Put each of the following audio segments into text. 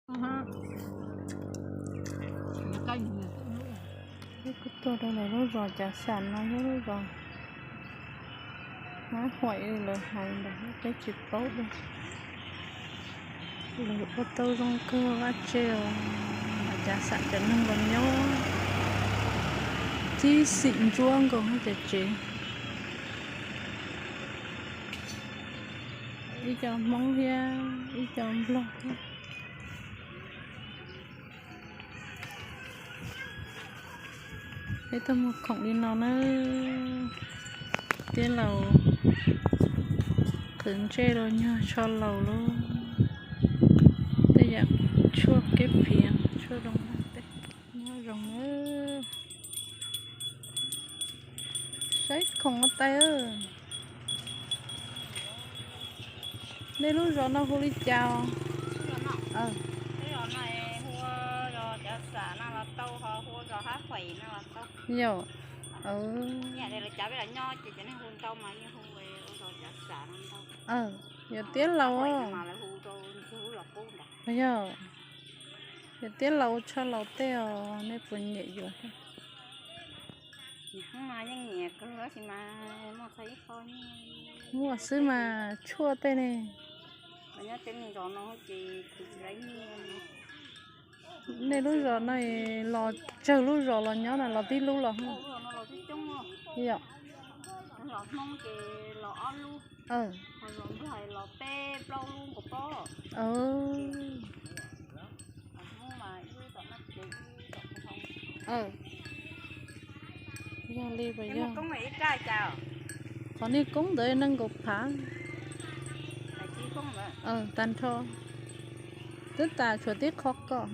Peb kuj tuaj rau ntawm lub zos Cav Xam no, yog lub zos Hmoob Huaim lawv hais ntawd peb tsis paub li. Lawv ua tau zoo kawg, vaj tse os, Cav Xam cov neeg los nyob tib xim ntsuab nkaus cov tsev. Ib co Hmoob thiab ib co Nplog thiab. Peb tuaj muag khoom li no na, tij laug qhwv ntsej rau nyuag tsho laus lub, tej yam tshuaj keb phiav, tshuaj zoo tej, nyob zoo na. Saib khoom ua tais. Nej lub zos no hu li cas os? Yog, yog tiab laus. Yog, yog tiab laus ua tsho laus tej os, nej puas nyiam yuav? Muaj xwb mas tshuaj tej ne. Nej lub zos no los tsawg lub zos los nyob na, los tib lub los? Yog, yog li, qhov niag koob ntawd nees nkaum phav tag nrho, twb tas tshuav tib qho kom.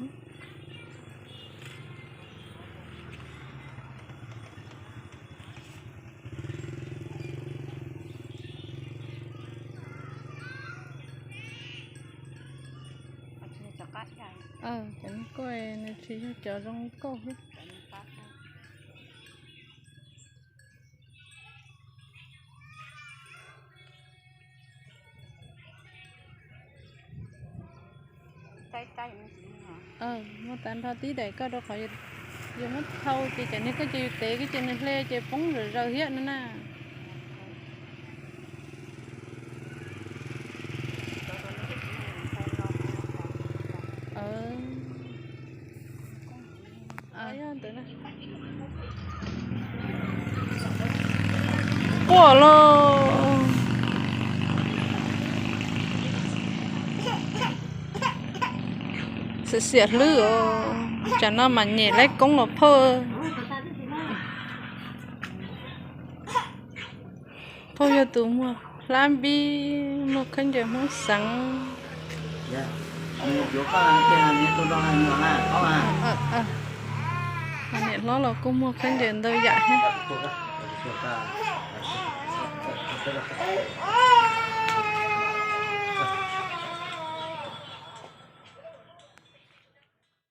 Cov nkauj nws tsis yog cov zoo nkauj xwb. Muab tag nrho tib daim koj rau qhov yus muab thau ces cov niag koj ces yus tev koj ces nws hle ces poob zom zaws thiab no na. Quaj lauj. Xiam xiam hlwb os, tsam no mam nyem laib koob los phauj. Phauj yog tus muag hlab npib, muag khaub ncaws Hmoob xeev. Niam hlob los kuj muag khaub ncaws ntau yam thiab.